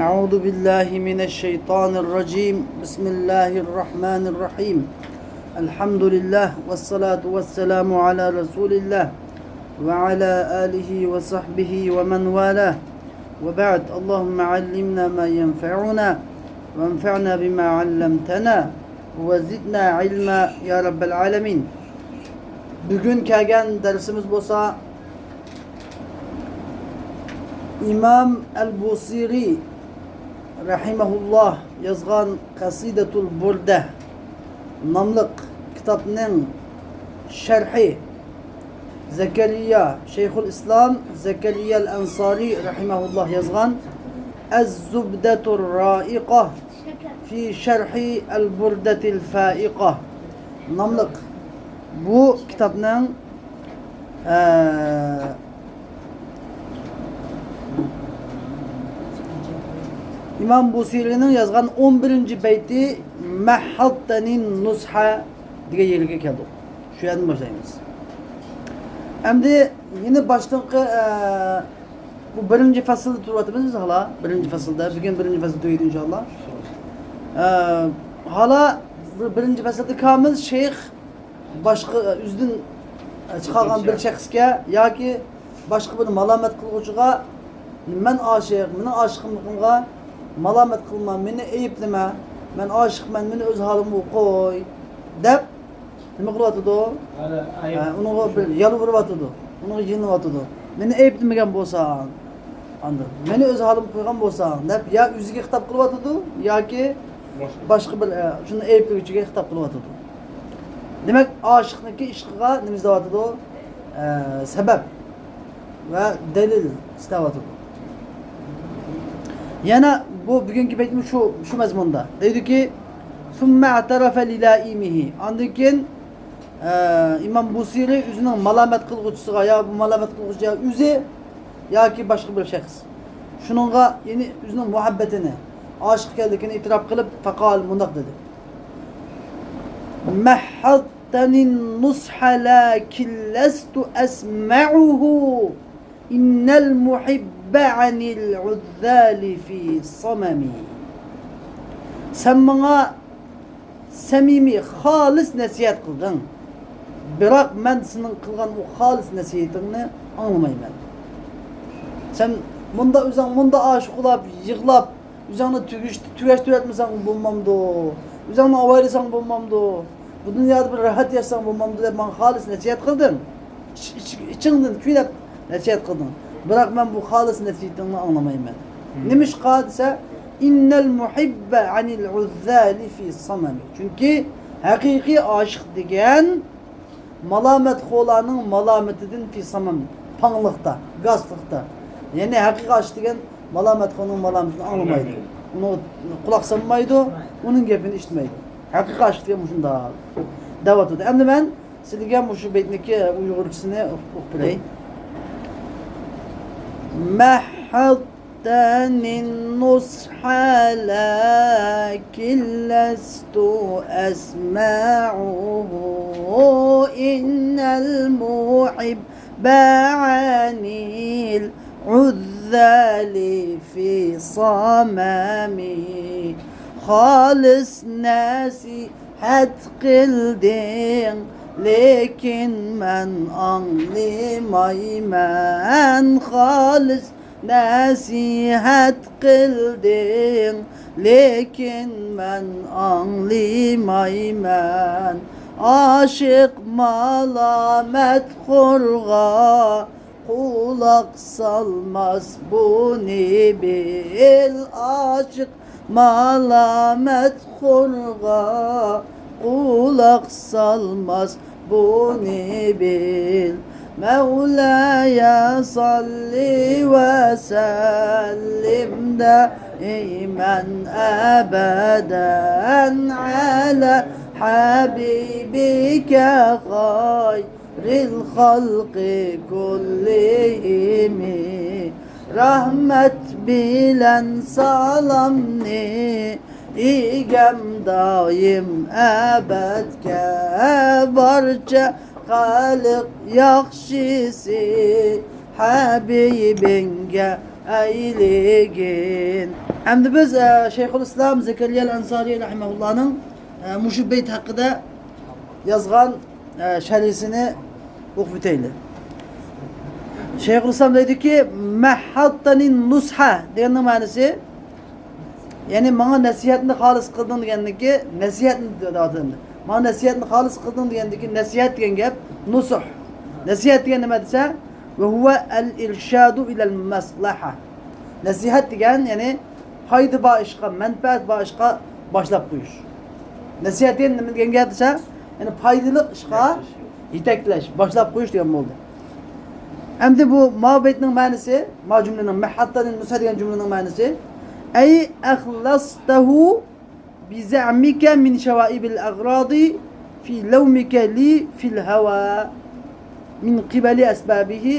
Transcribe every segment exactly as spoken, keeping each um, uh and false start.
أعوذ بالله من الشيطان الرجيم. بسم الله الرحمن الرحيم. الحمد لله والصلاة والسلام على رسول الله وعلى آله وصحبه ومن والاه. وبعد، اللهم علمنا ما ينفعنا وانفعنا بما علمتنا وزدنا علما يا رب العالمين. بۈگۈن كەلگەن دەرسىمىز بولسا ئىمام ئەل بۇسىرى رەھىمەھۇللاھ يازغان قەسىدەتۇل بۇردە ناملىق كىتابنىڭ شەرھى، زەكەرىيا، شەيخۇل ئىسلام زەكەرىيا ئەل ئەنسارى رەھىمەھۇللاھ يازغان ئەز-زۇبدەتۇر رائىقە في شرح البردة الفائقة ناملىق بۇ كىتابنىڭ، ئە، ئىمام بۇسىرىنىڭ يازغان ئون بىرىنچى بەيتى مەھەتتەنىن نۇسھە دېگەن يېرىگە كەلدۇق. شۇ يەردىن باشلايمىز. ئەمدى يەنە باشتىنقى، ئە، بۇ بىرىنچى پەسىلدە تۇرۇۋاتىمىز بىز ھالا. بىرىنچى پەسىلدە. بۈگۈن بىرىنچى پەسىل تۈگەيدۇ ئىنشاللا. ئە، ھالا بىر، بىرىنچى پەسىلدە كامىل شەيخ باشقا، ئۆزىدىن چىقارغان بىر شەخسكە ياكى باشقا بىر مالامەت قىلغۇچىغا، مەن ئاشىق، مېنىڭ ئاشىقلىقىمغا مالامەت قىلما، مېنى ئەيىبلىمە، مەن ئاشىقمەن، مېنى ئۆز ھالىمغا قوي، دەپ نېمە قىلىۋاتىدۇ؟ ھە، ئۇنىڭغا بىر يالۋۇرۇۋاتىدۇ، ئۇنىڭغا يېلىنىۋاتىدۇ. مېنى ئەيىبلىمىگەن بولساڭ، ئاندىن مېنى ئۆز ھالىمغا قويغان بولساڭ، دەپ يا ئۆزىگە خىتاب قىلىۋاتىدۇ ياكى باشقا بىر، ئە، شۇنى ئەيىبلىگۈچىگە خىتاب قىلىۋاتىدۇ. دېمەك، ئاشىقنىڭكى ئىشقىغا نېمە ئىزدەۋاتىدۇ؟ ئە، سەۋەب ۋە دەلىل ئىستەۋاتىدۇ. يەنە بۇ بۈگۈنكى بەيتمۇ شۇ، شۇ مەزمۇندا. دەيدۇكى، ثم اعترف للائمه. ئاندىن كېيىن، ئە، ئىمام بۇسىرى ئۆزىنىڭ مالامەت قىلغۇچىسىغا يا بۇ مالامەت قىلغۇچى يا ئۆزى ياكى باشقا بىر شەخس شۇنىڭغا، يەنى ئۆزىنىڭ مۇھەببىتىنى، ئاشىق ئىكەنلىكىنى ئېتىراپ قىلىپ، فقال، مۇنداق دېدى. مەھەتتەنىن نۇسھە لەكىن لەستۇ ئەسمەئۇھۇ. إن المحب عن العذال في صمم. سەن ماڭا سەمىمىي، خالىس نەسىھەت قىلدىڭ. بىراق مەن سېنىڭ قىلغان ئۇ خالىس نەسىھىتىڭنى ئاڭلىمايمەن. سەن مۇندا ئۆزۈڭ مۇندا ئاشۇ قىلاپ، يىغلاپ، ئۆزۈڭنى تۈگۈش-، تۈگەشتۈرۈۋەتمىسەڭ بولمامدۇ؟ ئۆزۈڭنى ئاۋايلىساڭ بولمامدۇ؟ بۇ دۇنيادا بىر راھەت ياشىساڭ بولمامدۇ دەپ ماڭا خالىس نەسىھەت قىلدىڭ. ئىچ-، ئىچ-، ئىچىڭدىن كۈيلەپ نەسىھەت قىلدىڭ. بىراق مەن بۇ خالىس نەسىھىتىڭنى ئاڭلىمايمەن. نېمىشقا دېسە، إن المحب عن العذال في صمم. چۈنكى ھەقىقىي ئاشىق دېگەن مالامەتخورلارنىڭ مالامىتىدىن في صمم، پاڭلىقتا، گاسلىقتا. يەنى ھەقىقىي ئاشىق دېگەن مالامەتخورنىڭ مالامىتىنى ئاڭلىمايدۇ. ئۇنىڭغا قۇلاق سالمايدۇ، ئۇنىڭ گېپىنى ئىشىتمەيدۇ. ھەقىقىي ئاشىق دېگەن مۇشۇنداق دەۋاتىدۇ. ئەمدى مەن سىلىگە مۇشۇ بەيتنىكى ئۇيغۇرچىسىنى ئوقۇپ بېرەي. مەھەتتەنىن نۇسھە لەكىن لەستۇ ئەسمەئۇھۇ. إن المحب عن العذال في صمم. خالىس نەسىھەت قىلدىڭ، لېكىن مەن ئاڭلىمايمەن. خالىس نەسىھەت قىلدىڭ، لېكىن مەن ئاڭلىمايمەن. ئاشىق مالامەتخورغا قۇلاق سالماس، بۇنى بىل. ئاشىق مالامەتخورغا قۇلاق سالماس، بۇنى بىل. مولاي صل وسلم دائما أبدا على حبيبك خير الخلق كلهم. رەھمەت بىلەن سالامنى ئىگەم دائىم ئەبەدكە، بارچە خەلق ياخشىسى ھەبىبىڭگە. ئەيلىگىن. ئەمدى بىز، ئە، شەيخۇل ئىسلام زەكەرىيە ئەل ئەنسارىي رەھىمەھۇللانىڭ، ئە، مۇشۇ بەيت ھەققىدە يازغان، ئە، شەرھىسىنى ئوقۇپ ئۆتەيلى. شەيخۇل ئىسلام دەيدۇكى، «مەھھەتتەنى نۇسھە» دېگەننىڭ مەنىسى، يەنى ماڭا نەسىھەتنى خالىس قىلدىڭ دېگەندىكى، نەسىھەتنى دەۋاتىدۇ. ماڭا نەسىھەتنى خالىس قىلدىڭ دېگەندىكى، نەسىھەت دېگەن گەپ نۇسۇھ. نەسىھەت دېگەن نېمە دېسە، «ۋە ھۇۋە ئەل ئىرشادۇ ئىلەل مەسلەھە». نەسىھەت دېگەن، يەنى پايدا بار ئىشقا، مەنپەئەت بار ئىشقا باشلاپ قويۇش. نەسىھەت دېگەن نېمە دېگەن گەپ دېسە، يەنى پايدىلىق ئىشقا يېتەكلەش، باشلاپ قويۇش دېگەن بولدى. ئەمدى بۇ ما بەيتنىڭ مەنىسى، ما جۈملىنىڭ، مەھھەتتەنى نۇسھە دېگەن جۈملىنىڭ مەنىسى، ئەي ئەخلەستەھۇ بىزەئمىكە مىن شەۋائىبىل ئەغرادى فى لەۋمىكە لى فىل ھەۋا مىن قىبەلى ئەسبابىھى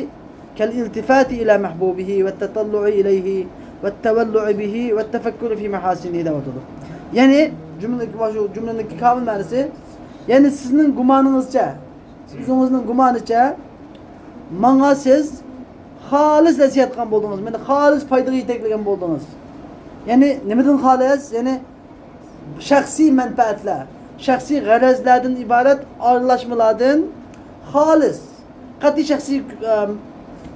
كەل ئىلتىفاتى ئىلە مەھبۇبىھى ۋە تەتەللۇئى ئىلەيھى ۋە تەۋەللۇئى بىھى ۋە تەفەككۇرى فى مەھاسىنىھى دەۋاتىدۇ. يەنى جۈملىدىكى، مۇشۇ جۈملىنىڭكى كامىل مەنىسى، يەنى سىزنىڭ گۇمانىڭىزچە، سىز ئۆزىڭىزنىڭ گۇمانىچە، ماڭا سىز خالىس نەسىھەت قىلغان بولدىڭىز، مېنى خالىس پايدىغا يېتەكلىگەن بولدىڭىز. يەنى نېمىدىن خالىس؟ يەنى شەخسىي مەنپەئەتلەر، شەخسىي غەرەزلەردىن ئىبارەت ئارىلاشمىلاردىن خالىس، قەتئىي شەخسىي، ئەم،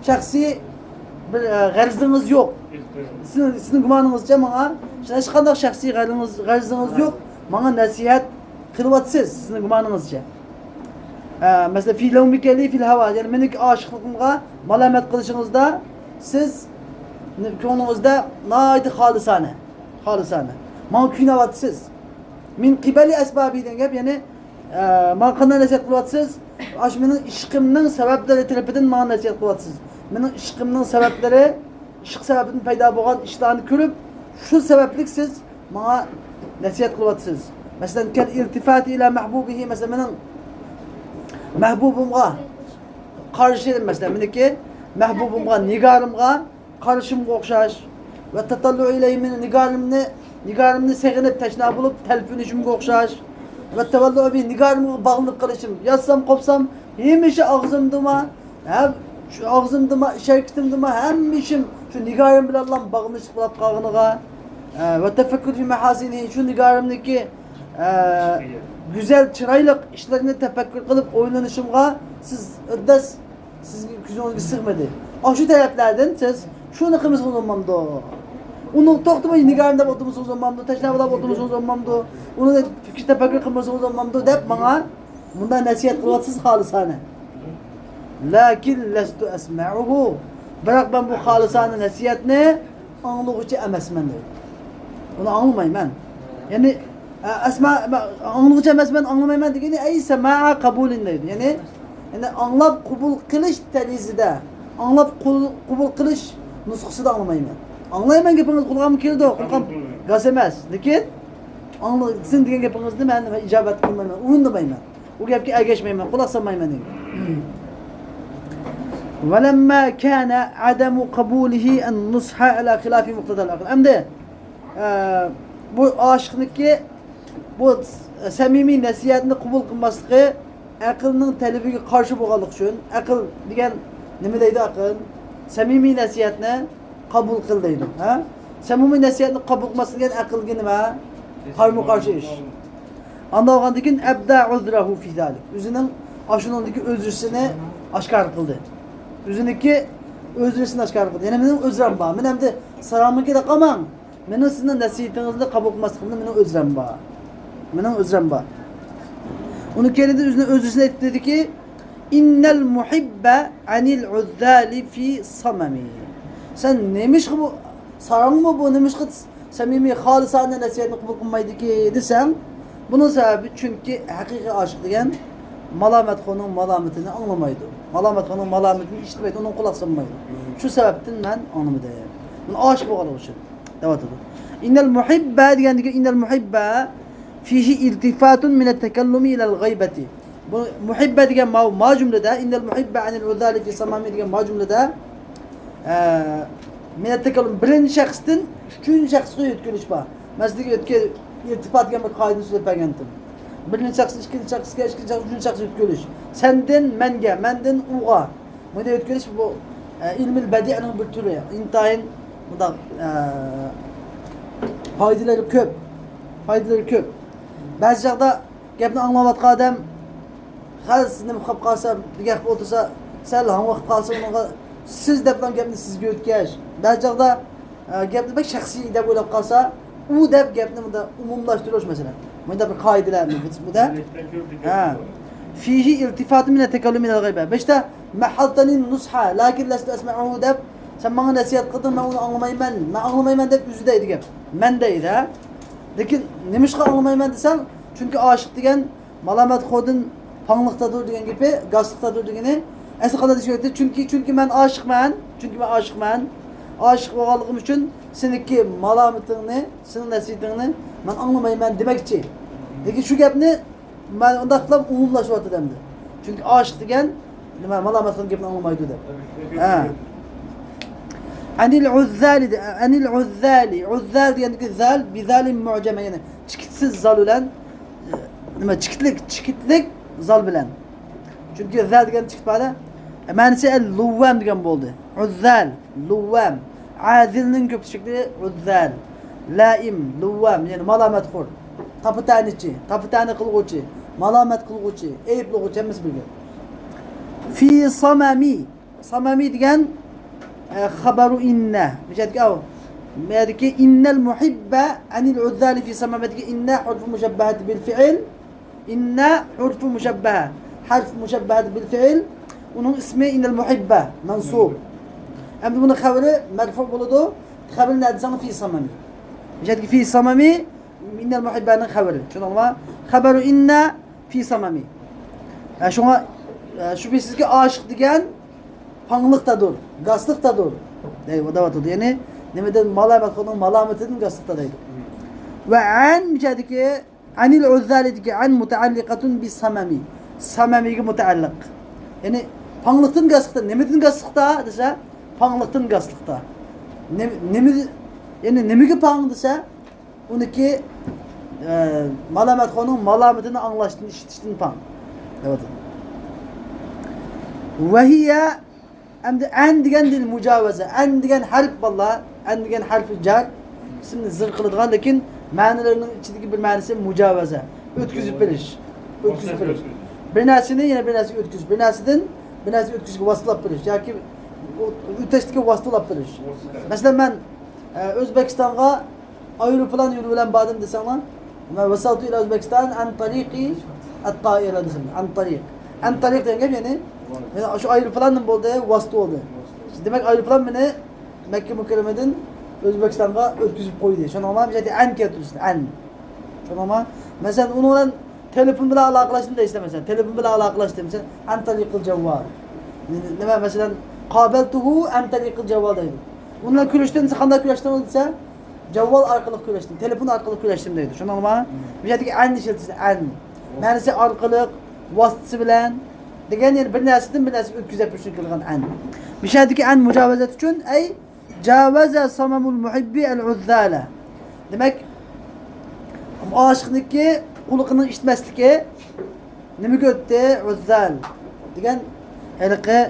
شەخسىي بىر، ئە، غەرىزىڭىز يوق. سىزنىڭ، سىزنىڭ گۇمانىڭىزچە ماڭا ھېچقانداق شەخسىي غەرىزىڭىز، غەرىزىڭىز يوق. ماڭا نەسىھەت قىلىۋاتىسىز، سىزنىڭ گۇمانىڭىزچە. ئە، مەسىلەن، فى لەۋمىكە لى فىل ھەۋا، يەنى مېنىڭكى ئاشىقلىقىمغا مالامەت قىلىشىڭىزدا سىز كۆڭلىڭىزدە ناھايىتى خالىسانە، خالىسانە ماڭا كۆيۈنۈۋاتىسىز. مىن قىبەلى ئەسبابى دېگەن گەپ، يەنى، ئە، ماڭا قانداق نەسىھەت قىلىۋاتىسىز؟ ئاشۇ مېنىڭ ئىشقىمنىڭ سەۋەبلىرى تەرىپىدىن ماڭا نەسىھەت قىلىۋاتىسىز. مېنىڭ ئىشقىمنىڭ سەۋەبلىرى، ئىشق سەۋەبىدىن پەيدا بولغان ئىشلارنى كۆرۈپ، شۇ سەۋەبلىك سىز ماڭا نەسىھەت قىلىۋاتىسىز. مەسىلەن، كەل ئىلتىفاتى ئىلە مەھبۇبىھى، مەسىلەن، مېنىڭ مەھبۇبۇمغا قارىشىم، مەسىلەن، مېنىڭكى مەھبۇبۇمغا، نىگارىمغا قارىشىمغا ئوخشاش. ۋە تەتەللۇ ئىلەيھى، مېنىڭ نىگارىمنى، نىگارىمنى سېغىنىپ تەشنا بولۇپ تەلپۈنۈشۈمگە ئوخشاش. ۋە تەۋەللۇ بىھى، نىگارىمغا باغلىنىپ قېلىشىم. ياتسام، قوپسام، ھەمىشە ئاغزىمدىمۇ، ھەم شۇ ئاغزىمدىمۇ، ئىش ھەرىكىتىمدىمۇ ھەممە ئىشىم شۇ نىگارىم بىلەنلا باغلىنىشلىق بولۇپ قالغىنىغا، ئە، ۋە تەفەككۇر فى مەھاسىنىھى، شۇ نىگارىمنىڭكى، ئە، گۈزەل، چىرايلىق ئىشلىرىنى تەپەككۇر قىلىپ ئويلىنىشىمغا سىز ئۆددەس سىزگە كۆزىڭىزگە سىغمىدى. ئاشۇ تەرەپلەردىن سىز شۇنى قىلمىسىڭىز بولمامدۇ؟ ئۇنى توختىماي نىگارىم دەپ ئولتۇرمىسىڭىز بولمامدۇ؟ تەشنا بولاپ ئولتۇرمىسىڭىز بولمامدۇ؟ ئۇنى پىكىر تەپەككۇر قىلمىسىڭىز بولمامدۇ؟ دەپ ماڭا مۇنداق نەسىھەت قىلىۋاتىسىز خالىسانە. لەكىن لەستۇ ئەسمەئۇھۇ. بىراق مەن بۇ خالىسانە نەسىھەتنى ئاڭلىغۇچى ئەمەسمەن دەيدۇ. ئۇنى ئاڭلىمايمەن. يەنى، ئە، ئەسما-، ئاڭلىغۇچى ئەمەسمەن، ئاڭلىمايمەن دېگىنى، ئەي سەماء قەبۇلىن دەيدۇ. يەنى، يەنى ئاڭلاپ قوبۇل قىلىش تەرىزىدە، ئاڭلاپ قول-، قوبۇل قىلىش نۇسخىسىدا ئاڭلىمايمەن. ئاڭلايمەن، گېپىڭىز قۇلىقىمغا كېلىدۇ، قۇلىقىم گاس ئەمەس. لېكىن ئاڭلىسۇن دېگەن گېپىڭىزنى مەن ئىجابەت قىلمايمەن، ئورۇندىمايمەن. ئۇ گەپكە ئەگەشمەيمەن، قۇلاق سالمايمەن دېگەن. ۋەلەمما كانە ئەدەمۇ قەبۇلىھى ئەن نۇسھە ئەلا خىلافى مۇقتەدەل ئەقىل. ئەمدى، ئە، بۇ ئاشىقنىڭكى بۇ سەمىمىي نەسىھەتنى قوبۇل قىلماسلىقى ئەقىلنىڭ تەلىپىگە قارشى بولغانلىقى ئۈچۈن، ئەقىل دېگەن نېمە دەيدۇ ئەقىل؟ سەمىمىي نەسىھەتنى قوبۇل قىل دەيدۇ. ھە؟ سەمىمىي نەسىھەتنى قوبۇل قىلماسلىق دېگەن ئەقىلگە نېمە؟ قارمۇ قارشى ئىش. ئانداق بولغاندىن كېيىن، ئەبدە ئۇزرەھۇ فى زالىك. ئۆزىنىڭ ئاشۇنىڭدىكى ئۆزرىسىنى ئاشكارا قىلدى. ئۆزىنىڭكى ئۆزرىسىنى ئاشكارا قىلدى. يەنى مېنىڭ ئۆزرەم بار. مەن ئەمدى ساراڭمىكى دەپ قالماڭ. مېنىڭ سىزنىڭ نەسىھىتىڭىزنى قوبۇل قىلماسلىقىمدا مېنىڭ ئۆزرەم بار. مېنىڭ ئۆزرەم بار. ئۇنىڭ كەينىدە ئۆزىنىڭ ئۆزرىسىنى ئېيتىپ دېدىكى، ئىننەل مۇھىببە ئەنىل ئۇززالى فى سامەمى. سەن نېمىشقا بۇ، ساراڭمۇ بۇ، نېمىشقا سەمىمىي، خالىسانە نەسىھەتنى قوبۇل قىلمايدىكى دېسەڭ، بۇنىڭ سەۋەبى، چۈنكى ھەقىقىي ئاشىق دېگەن مالامەتخورنىڭ مالامىتىنى ئاڭلىمايدۇ. مالامەتخورنىڭ مالامىتىنى ئىشىتمەيدۇ، ئۇنىڭغا قۇلاق سالمايدۇ. شۇ سەۋەبتىن مەن ئاڭلىمىدىم. مانا ئاشىق بولغانلىقى ئۈچۈن دەۋاتىدۇ. ئىننەل مۇھىببە دېگەندىكىن، ئىننەل مۇھىببە فىھى ئىلتىفاتۇن مىنەت تەكەللۇمى ئىلەل غەيبەتى. بۇ مۇھىببە دېگەن ما، ما جۈملىدە، ئىننەل مۇھىببە ئەنىل ئۇززالى فى سامەمى دېگەن ما جۈملىدە، ئە، مىنەت تەكەللۇم، بىرىنچى شەخستىن ئۈچىنچى شەخسقا يۆتكىلىش بار. مەن سىزگە ئۆتكە ئىلتىپات دېگەن بىر قائىدىنى سۆزلەپ بەرگەنتىم. بىرىنچى شەخس، ئىككىنچى شەخسكە، ئىككىنچى شەخس، ئۈچىنچى شەخس يۆتكىلىش. سەندىن مەنگە، مەندىن ئۇغا. بۇنى يۆتكىلىش بۇ، ئە، ئىلمىل بەدىئنىڭ بىر تۈرى. ئىنتايىن مۇنداق، ئە، پايدىلىرى كۆپ. پايدىلىرى كۆپ. بەزى چاغدا گەپنى ئاڭلاۋاتقان ئادەم غەلىتە نېمە قىلىپ قالسا، گەپ قىلىپ ئولتۇرسا، سەل ھاڭۋاقىپ قالسا، ئۇنىڭغا سىز دەپلا گەپنى سىزگە يۆتكەش. بەزى چاغدا ئە، گەپنى بەك شەخسىي دەپ ئويلاپ قالسا، ئۇ دەپ گەپنى مۇنداق ئومۇملاشتۇرۇش مەسىلەن. مۇنداق بىر قائىدىلەرنى بۇ، بۇ دەپ. ھە. فيه التفات من التكلم إلى الغيبة. بەشتە، محضتني النصح لكن لست أسمعه دەپ، سەن ماڭا نەسىھەت قىلدىڭ، مەن ئۇنى ئاڭلىمايمەن، مەن ئاڭلىمايمەن دەپ ئۆزى دەيدۇ گەپ. مەن دەيدۇ، ھە. لېكىن نېمىشقا ئاڭلىمايمەن دېسەڭ، چۈنكى ئاشىق دېگەن مالامەتخوردىن پاڭلىقتادۇر دېگەن گېپى، گاسلىقتادۇر دېگىنى، ئەسلى قانداق دېيىشى كېرەك؟ چۈنكى، چۈنكى مەن ئاشىقمەن، چۈنكى مەن ئاشىقمەن. ئاشىق بولغانلىقىم ئۈچۈن سېنىڭكى مالامىتىڭنى، سېنىڭ نەسىھىتىڭنى مەن ئاڭلىمايمەن دېمەكچى. لېكىن شۇ گەپنى مەن ئۇنداق قىلىپ ئومۇملاشتۇرۇۋاتىدۇ ئەمدى. چۈنكى ئاشىق دېگەن نېمە، مالامەتخورنىڭ گېپىنى ئاڭلىمايدۇ دەپ. ھە. عن العذال دە-، عن العذال. ئۇززال دېگەندىكى زال، بىزالىن مۇئجەمە، يەنى چېكىتسىز زال بىلەن، نېمە، چېكىتلىك، چېكىتلىك زال بىلەن. چۈنكى زال دېگەن چېكىت بار-دە. مەنىسى ئەل لۇۋۋەم دېگەن بولدى. ئۇززال، لۇۋۋەم. ئازىلنىڭ كۆپ شەكلى ئۇززال. لائىم، لۇۋۋەم، يەنى مالامەتخور. تاپا-تەنىچى، تاپا-تەنە قىلغۇچى، مالامەت قىلغۇچى، ئەيىبلىغۇچى، ھەممىسى بىرگە. في صمم. سامامى دېگەن، ئە، خەبەرۇ ئىننە. مۇشۇ يەردىكى، ئاۋۇ. بۇ يەردىكى إن المحب عن العذال في صمم دىكى إن حرف مشبهة بالفعل. إن حرف مشبهة. حرف مشبهة بالفعل. ئۇنىڭ ئىسمى إن المحب. مەنسۇب. ئەمدى بۇنىڭ خەۋىرى مەرفۇ بولىدۇ. خەۋىرى نەدە دېسەڭ في صمم. مۇشۇ يەردىكى في صمم. إن المحبنىڭ خەۋىرى. چۈشەندىڭلارمۇ؟ خەبەرۇ إن في صمم. ھە، شۇڭا، ھە، شۈبھىسىزكى ئاشىق دېگەن پاڭلىقتادۇر، گاسلىقتادۇر. دەي-، دەۋاتىدۇ. يەنى نېمىدىن؟ مالامەتخورنىڭ مالامىتىدىن گاسلىقتا دەيدۇ. ۋە ئەن مۇشۇ يەردىكى عن العذال دىكى عن متعلقة بالصمم. سامامىگە مۇتەئەللىق. يەنى پاڭلىقتىن گاسلىقتا، نېمىدىن گاسلىقتا دېسە، پاڭلىقتىن گاسلىقتا. نېمە، نېمە، يەنى نېمىگە پاڭ دېسە، ئۇنىڭكى، ئە، مالامەتخورنىڭ مالامىتىنى ئاڭلاشتىن، ئىشىتىشتىن پاڭ. دەۋاتىدۇ. وهي، ئەمدى ئەن دېگەن لىل مۇجاۋەزە. ئەن دېگەن ھەرپ باللا. ئەن دېگەن ھەرپى جەر. ئىسىمنى زىر قىلىدىغان، لېكىن مەنىلىرىنىڭ ئىچىدىكى بىر مەنىسى مۇجاۋەزە. ئۆتكۈزۈپ بېرىش. ئۆتكۈزۈپ بېرىش. بىر نەرسىنى يەنە بىر نەرسىگە ئۆتكۈزۈش. بىر نەرسىدىن بىر نەرسىگە ئۆتكۈزۈشكە ۋاسىتىلاپ بېرىش. ياكى ئۆتەشتىكى ۋاسىتىلاپ بېرىش. مەسىلەن، مەن، ئە، ئۆزبېكىستانغا ئايروپىلان يولى بىلەن باردىم دېسەڭلار، مەن وصلت إلى أوزبېكىستان عن طريق الطائرة دېسەم، عن طريق. عن طريق دېگەن گەپ، يەنى، يەنى شۇ ئايروپىلاندىن بولدى، ۋاسىتە بولدى. دېمەك، ئايروپىلان مېنى مەككە مۇكەررەمىدىن ئۆزبېكىستانغا ئۆتكۈزۈپ قويدى. شۇنىڭغا بىز يەردە ئەن كەلتۈرىسىز، ئەن. شۇنىڭغا، مەسىلەن، ئۇنىڭ بىلەن تېلېفون بىلەن ئالاقىلاشتىم دەيسىلەر، مەسىلەن، تېلېفون بىلەن ئالاقىلاشتىم دېسە، عن طريق الجوال. نېمە، مەسىلەن، قابلته عن طريق الجوال دەيدۇ. ئۇنىڭ بىلەن كۆرۈشتۈم دېسە، قانداق كۆرۈشتىڭىز دېسە، جاۋۋال ئارقىلىق كۆرۈشتۈم، تېلېفون ئارقىلىق كۆرۈشتۈم دەيدۇ. شۇنىڭغىمۇ؟ بۇ يەردىكى ئەن ئىشلىتىلسە، ئەن. مەنىسى ئارقىلىق، ۋاسىتىسى بىلەن دېگەن، يەنى بىر نەرسىدىن بىر نەرسىگە ئۆتكۈزۈپ بېرىشنى كېلىدىغان ئەن. بۇ يەردىكى ئەن مۇجاۋەزەت ئۈچۈن، ئەي جاۋەزە سامامۇل مۇھىببى ئەل ئۇززالە. دېمەك، ئاشىقنىڭكى قۇلىقىنىڭ ئىشىتمەسلىكى نېمىگە ئۆتتى؟ ئۇززال دېگەن ھېلىقى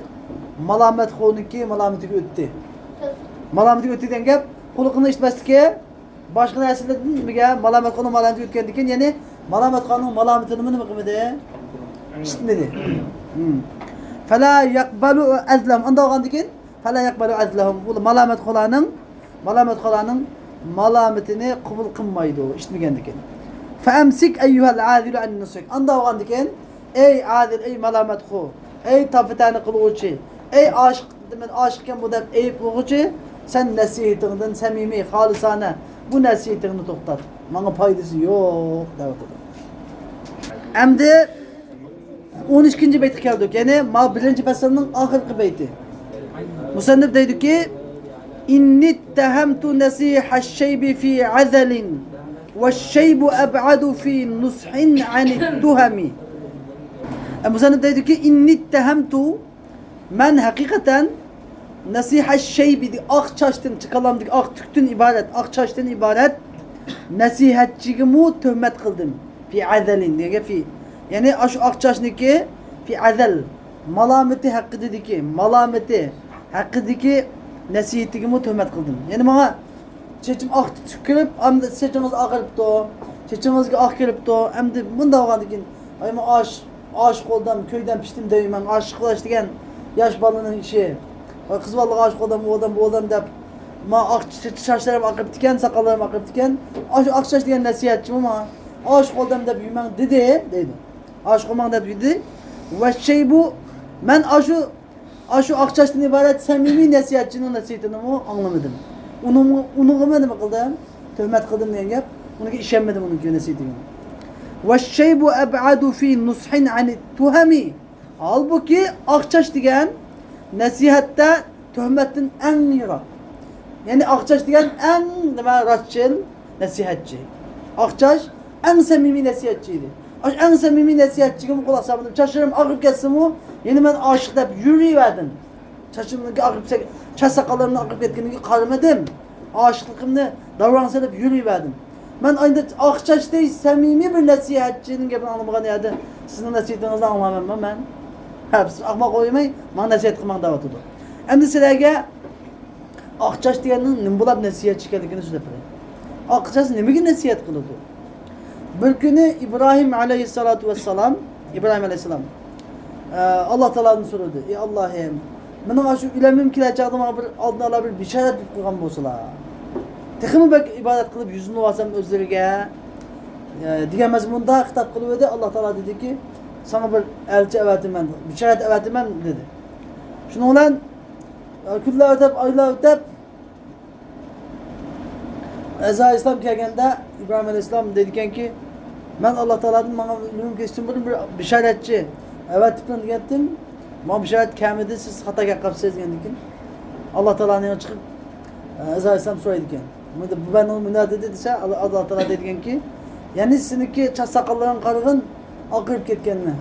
مالامەتخورنىڭكى مالامىتىگە ئۆتتى. مالامىتىگە ئۆتتى دېگەن گەپ، قۇلىقىنىڭ ئىشىتمەسلىكى باشقا نەرسىلەردىن نېمىگە؟ مالامەتخورنىڭ مالامىتىگە ئۆتكەندىن كېيىن، يەنى مالامەتخورنىڭ مالامىتىنىمۇ نېمە قىلمىدى؟ ئىشىتمىدى. فەلا يەقبەلۇ ئەزلەم. ئانداق بولغاندىن كېيىن، فەلا يەقبەلۇ ئەزلەھۇم. ئۇ مالامەتخورلارنىڭ، مالامەتخورلارنىڭ مالامىتىنى قوبۇل قىلمايدۇ، ئىشىتمىگەندىكىن. فەئەمسىك ئەييۇھەل ئازىلۇ ئەن نۇسۇك. ئانداق بولغاندىكىن، ئەي ئازىل، ئەي مالامەتخور، ئەي تاپا-تەنە قىلغۇچى، ئەي ئاشىق، مەن ئاشىقكەن بۇ دەپ ئەيىبلىغۇچى، سەن نەسىھىتىڭدىن سەمىمىي، خالىسانە بۇ نەسىھىتىڭنى توختات. ماڭا پايدىسى يوق، دەۋاتىدۇ. ئەمدى ئون ئىككىنچى بەيتكە كەلدۇق. يەنى ما بىرىنچى پەسىلنىڭ ئاخىرقى بەيتى. مۇسەننىپ دەيدۇكى، إني اتهمت نصيح الشيب في عذل والشيب أبعد في نصح عن التهم. ئە، مۇسەننىپ دەيدۇكى، إني اتهمت، مەن ھەقىقەتەن نەسىھەت شەيبى، ئاق چاچتىن، چىقالامدىكى ئاق تۈكتىن ئىبارەت، ئاق چاچتىن ئىبارەت نەسىھەتچىگىمۇ تۆھمەت قىلدىم. في عذل دېگەن في، يەنى ئاشۇ ئاق چاچنىكى في عذل مالامىتى ھەققىدىكى، مالامىتى ھەققىدىكى نەسىھىتىگىمۇ تۆھمەت قىلدىم. يەنى ماڭا چېچىم ئاق تۈكۈرۈپ، ئەمدى چېچىڭىز ئاغرىپتۇ، چېچىڭىزگە ئاق كىرىپتۇ، ئەمدى مۇنداق بولغاندىن كېيىن، ئاي، مەن ئاش-، ئاشىق بولدۇم، كۆيدۈم، پىشتىم دەيمەن، ئاشىق بولۇش دېگەن ياش بالىنىڭ ئىشى. ۋاي، قىز بالىغا ئاشىق بولدۇم، ئۇ بولدۇم، بۇ بولدۇم دەپ، ما ئاق چېچ-، چاچلىرىم ئاغرىپتىكەن، ساقاللىرىم ئاغرىپتىكەن، ئاشۇ ئاق چاچ دېگەن نەسىھەتچىمۇ ماڭا ئاشىق بولدۇم دەپ يۈرمەڭ دېدى، دەيدۇ. ئاشىق بولماڭ دەپ دېدى. ۋەششەيبۇ، مەن ئاشۇ، ئاشۇ ئاق چاچتىن ئىبارەت سەمىمىي نەسىھەتچىنىڭ نەسىھىتىنىمۇ ئاڭلىمىدىم. ئۇنىڭ-، ئۇنىڭغىمۇ نېمە قىلدىم؟ تۆھمەت قىلدىم دېگەن گەپ. ئۇنىڭغا ئىشەنمىدىم، ئۇنىڭكى نەسىھىتىگە. ۋەششەيبۇ ئەبئەدۇ فى نۇسھىن ئەنىت تۇھەمى. ھالبۇكى، ئاق چاچ دېگەن نەسىھەتتە تۆھمەتتىن ئەڭ يىراق. يەنى ئاق چاچ دېگەن ئەڭ نېمە، راستچىل نەسىھەتچى. ئاق چاچ ئەڭ سەمىمىي نەسىھەتچى ئىدى. ئاشۇ ئەڭ سەمىمىي نەسىھەتچىگىمۇ قۇلاق سالمىدىم. چاچلىرىم ئاغرىپ كەتسىمۇ، يەنە مەن ئاشىق دەپ يۈرۈۋەردىم. چاچلىرىمنىڭكى ئاغرىپ، چاچ ساقاللىرىمنىڭ ئاغرىپ كەتكىنىگە قارىمىدىم. ئاشىقلىقىمنى داۋراڭ سېلىپ يۈرۈۋەردىم. مەن ئايدا ئاق چاچتەك سەمىمىي بىر نەسىھەتچىنىڭ گېپىنى ئاڭلىمىغان يەردە سىزنىڭ نەسىھىتىڭىزنى ئاڭلىماممۇ مەن؟ ھە، سىز ئاقماق قويماي، ماڭا نەسىھەت قىلماڭ دەۋاتىدۇ. ئەمدى سىلەرگە ئاق چاچ دېگەننىڭ نېمە بولاپ نەسىھەتچى ئىكەنلىكىنى سۆزلەپ بېرەي. ئاق چاچ نېمىگە نەسىھەت قىلىدۇ؟ بىر كۈنى ئىبراھىم ئەلەيھىسسالاتۇ ۋەسسالام، ئىبراھىم ئەلەيھىسسالام، ئە، ئاللا تائالادىن سورىدى: «ئەي ئاللاھىم، مېنىڭ ئاشۇ ئۆلەمدىن كېلەر چاغدا ماڭا بىر ئالدىن ئالا بىر بېشارەت بېرىپ قويغان بولسىلا. تېخىمۇ بەك ئىبادەت قىلىپ يۈزلىنىۋالسام ئۆزلىرىگە»، ئە، دېگەن مەزمۇندا خىتاب قىلىۋىدى. ئاللا تائالا دېدىكى، «ساڭا بىر ئەلچى ئەۋەتىمەن، بېشارەت ئەۋەتىمەن» دېدى. شۇنىڭ بىلەن، ئە، كۈنلەر ئۆتۈپ، ئايلار ئۆتۈپ، ئەزرائىل ئەلەيھىسسالام كەلگەندە، ئىبراھىم ئەلەيھىسسالام دەيدىكەنكى، «مەن ئاللا تائالادىن ماڭا ئۆلۈم كېلىشتىن بۇرۇن بىر بېشارەتچى ئەۋەتىپتىمەن دېگەنتىم، ماڭا بېشارەت كەلمىدى، سىز خاتا گەپ قىلىپسىز» دېگەندىكىن، ئاللا تائالانىڭ چىقىپ، ئەزرائىل ئەلەيھىسسالام سورايدىكەن، «بۇ بەندىڭىز مۇنداق دېدى» دېسە، ئاللا، ئاللا تائالا دەيدىكەنكى، «يەنى سېنىڭكى چاچ ساقاللىرىڭغا قارىغىن، ئاقىرىپ كەتكەننى.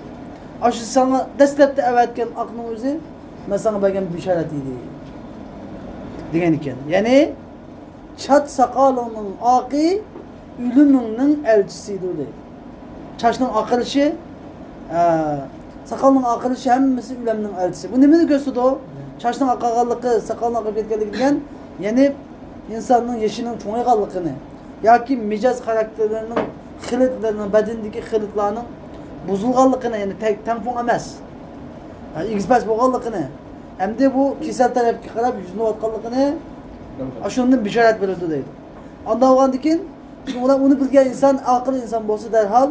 ئاشۇ ساڭا دەسلەپتە ئەۋەتكەن ئاقنىڭ ئۆزى مەن ساڭا بەرگەن بېشارەت ئىدى» دېگەن ئىكەن. يەنى، «چاچ ساقالىڭنىڭ ئاقى ئۆلۈمۈڭنىڭ ئەلچىسىدۇر» دەيدۇ. چاچنىڭ ئاقىرىشى، ئە، ساقالنىڭ ئاقىرىشى ھەممىسى ئۆلۈمنىڭ ئەلچىسى. بۇ نېمىنى كۆرسىتىدۇ؟ چاچنىڭ ئاقارغانلىقى، ساقالنىڭ ئاقىرىپ كەتكەنلىكى دېگەن، يەنى ئىنساننىڭ يېشىنىڭ چوڭايغانلىقىنى ياكى مىجەز خاراكتېرلىرىنىڭ خىلىتلىرىنىڭ، بەدىنىدىكى خىلىتلارنىڭ بۇزۇلغانلىقىنى، يەنى تەڭ-، تەڭپۇڭ ئەمەس، ھە، ئېگىز-پەس بولغانلىقىنى، ئەمدى بۇ كېسەل تەرەپكە قاراپ يۈزلىنىۋاتقانلىقىنى، ئاشۇندىن بېشارەت بېرىدۇ دەيدۇ. ئانداق بولغاندىن كېيىن، شۇنىڭ بىلەن ئۇنى بىلگەن ئىنسان، ئاقىل ئىنسان بولسا دەرھال،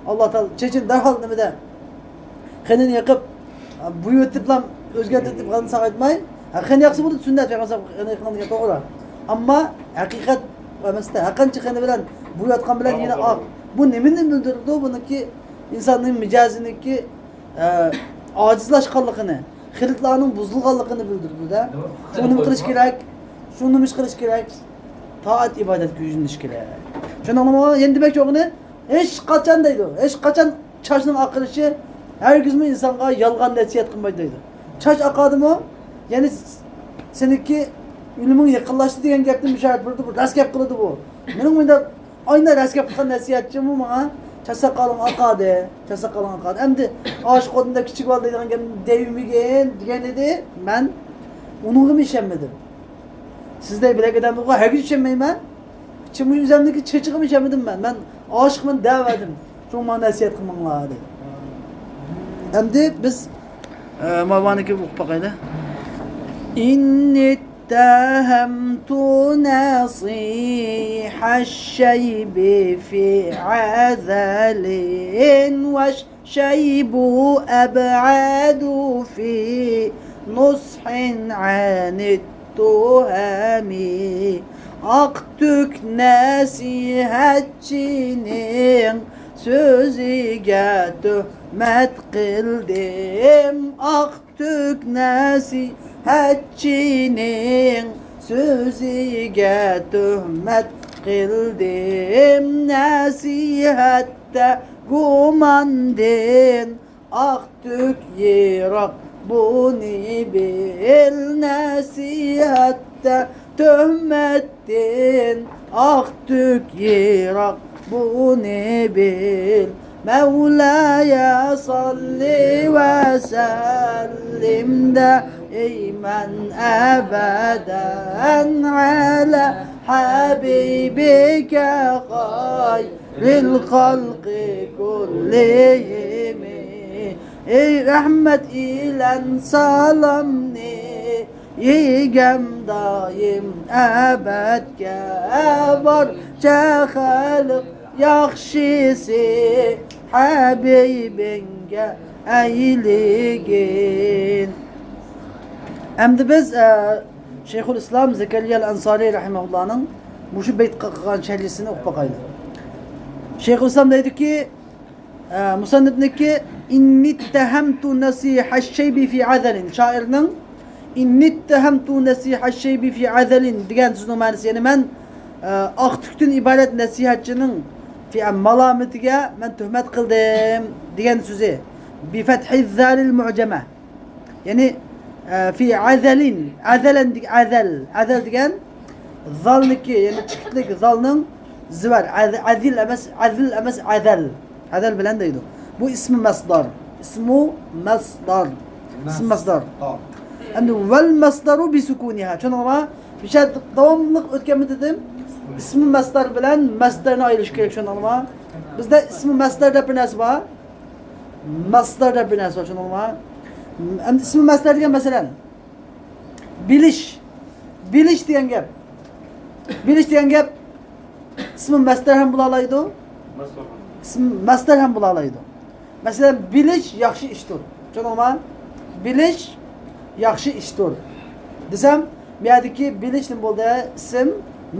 ئاللا تائالا چېچىنى دەرھال نېمىدە، خېنىنى يېقىپ، بويىۋېتىپلا ئۆزگەرتىپ خېنىنى ساقايتماي، ھە، خېنى ياقسا بولىدۇ، سۈننەت پەيغەمبەر خېنى يېقىلغان دېگەن توغرا. ئەمما ھەقىقەت ئەمەستە، ھەرقانچە خېنى بىلەن بوياتقان بىلەن يەنە ئاق. بۇ نېمىنى بىلدۈرىدۇ؟ بۇنىڭكى ئىنساننىڭ مىجەزىنىڭكى، ئە، ئاجىزلاشقانلىقىنى، خىلىتلارنىڭ بۇزۇلغانلىقىنى بىلدۈرىدۇ-دە. شۇ نېمە قىلىش كېرەك؟ شۇ نېمە ئىش قىلىش كېرەك؟ تائەت ئىبادەتكە يۈزلىنىش كېرەك. شۇنىڭغىمۇ يەنە دېمەكچى بولغىنى، ھېچقاچان دەيدۇ، ھېچقاچان چاچنىڭ ئاقىرىشى ھەرگىزمۇ ئىنسانغا يالغان نەسىھەت قىلمايدۇ دەيدۇ. چاچ ئاقادىمۇ، يەنى سېنىڭكى ئۆلۈمۈڭ يېقىنلاشتى دېگەن گەپتىن بېشارەت بېرىدۇ، بۇ راست گەپ قىلىدۇ بۇ. مېنىڭ مۇنداق ئاينا راست گەپ قىلغان نەسىھەتچىمۇ ماڭا، «چاچ ساقالىڭ ئاقادى، چاچ ساقالىڭ ئاقادى. ئەمدى ئاشىق بولدۇم دەپ كىچىك بالا دەيدىغان گەپنى دەيمىگىن» دېگەن ئىدى. مەن ئۇنىڭغىمۇ ئىشەنمىدىم. سىزدەك بىلەك ئادەملەرگە ھەرگىز ئىشەنمەيمەن. چىمۇ ئۆزۈمنىڭكى چېچىغىمۇ ئىشەنمىدىم مەن. مەن ئاشىقمەن دەۋەردىم. شۇڭا ماڭا نەسىھەت قىلماڭلار دېدى. ئەمدى بىز، ئە، ماۋانىكى ئوقۇپ باقايلى. إني اتهمت نصيح الشيب في عذل والشيب أبعد في نصح عن التهم. ئاق تۈك نەسىھەتچىنىڭ سۆزىگە تۆھمەت قىلدىم. ئاق تۈك نەسىھەتچىنىڭ سۆزىگە تۆھمەت قىلدىم. نەسىھەتتە گۇماندىن ئاق تۈك يىراق، بۇنى بىل. نەسىھەتتە تۆھمەتتىن ئاق تۈك يىراق، بۇنى بىل. مولاي صل وسلم دائما أبدا على حبيبك خير الخلق كلهم. ئەي رەھمەت ئېيتىلگەن سالامنى يەڭگۈم دائىم ئەبەدكە بارچە خەلق ياخشىسى ھەبىبىڭگە ئەيلىگىن. ئەمدى بىز، ئە، شەيخۇل ئىسلام زەكەرىيا ئەل ئەنسارى رەھىمەھۇللانىڭ مۇشۇ بەيتقە قىلغان شەرھىسىنى ئوقۇپ باقايلى. شەيخۇل ئىسلام دەيدۇكى، ئە، مۇسەننىپنىڭكى «إني اتهمت نصيح الشيب في عذل». شائىرنىڭ «إني اتهمت نصيح الشيب في عذل» دېگەن سۆزنىڭ مەنىسى، يەنى مەن، ئە، ئاق تۈكتىن ئىبارەت نەسىھەتچىنىڭ في، مالامىتىگە مەن تۆھمەت قىلدىم دېگەن سۆزى. بفتح الذال المعجمة. يەنى، ئە، في عذل، ئەزەلەن دېگەن، ئەزەل، ئەزەل دېگەن زالنىكى، يەنى چېكىتلىك زالنىڭ زىۋەر، ئەز-، ئەزىل ئەمەس، ئەزىل ئەمەس، ئەزەل. ئەزەل بىلەن دەيدۇ. بۇ ئىسمى مەسدار. ئىسمۇ مەسدار. ئىسمى مەسدار. ئەمدى ۋەل مەسدارۇ بىسۇكۇنىھا. چۈشەندىڭلارمۇ؟ بىر شەرت داۋاملىق ئۆتكەنمۇ دېدىم؟ ئىسمى مەسدار بىلەن مەسدارنى ئايرىش كېرەك، چۈشەندىڭلارمۇ؟ بىزدە ئىسمى مەسدار دەپ بىر نەرسە بار. مەسدار دەپ بىر نەرسە بار، چۈشەندىڭلارمۇ؟ ئەمدى ئىسمى مەسدار دېگەن، مەسىلەن، بىلىش. بىلىش دېگەن گەپ. بىلىش دېگەن گەپ ئىسمى مەسدەر ھەم بولالايدۇ. ئىسمى مەسدەر ھەم بولالايدۇ. مەسىلەن، بىلىش ياخشى ئىشتۇر. چۈشەندىڭلارمۇ؟ بىلىش ياخشى ئىشتۇر دېسەم، بۇ يەردىكى بىلىش نېمە بولدى؟ ئىسىم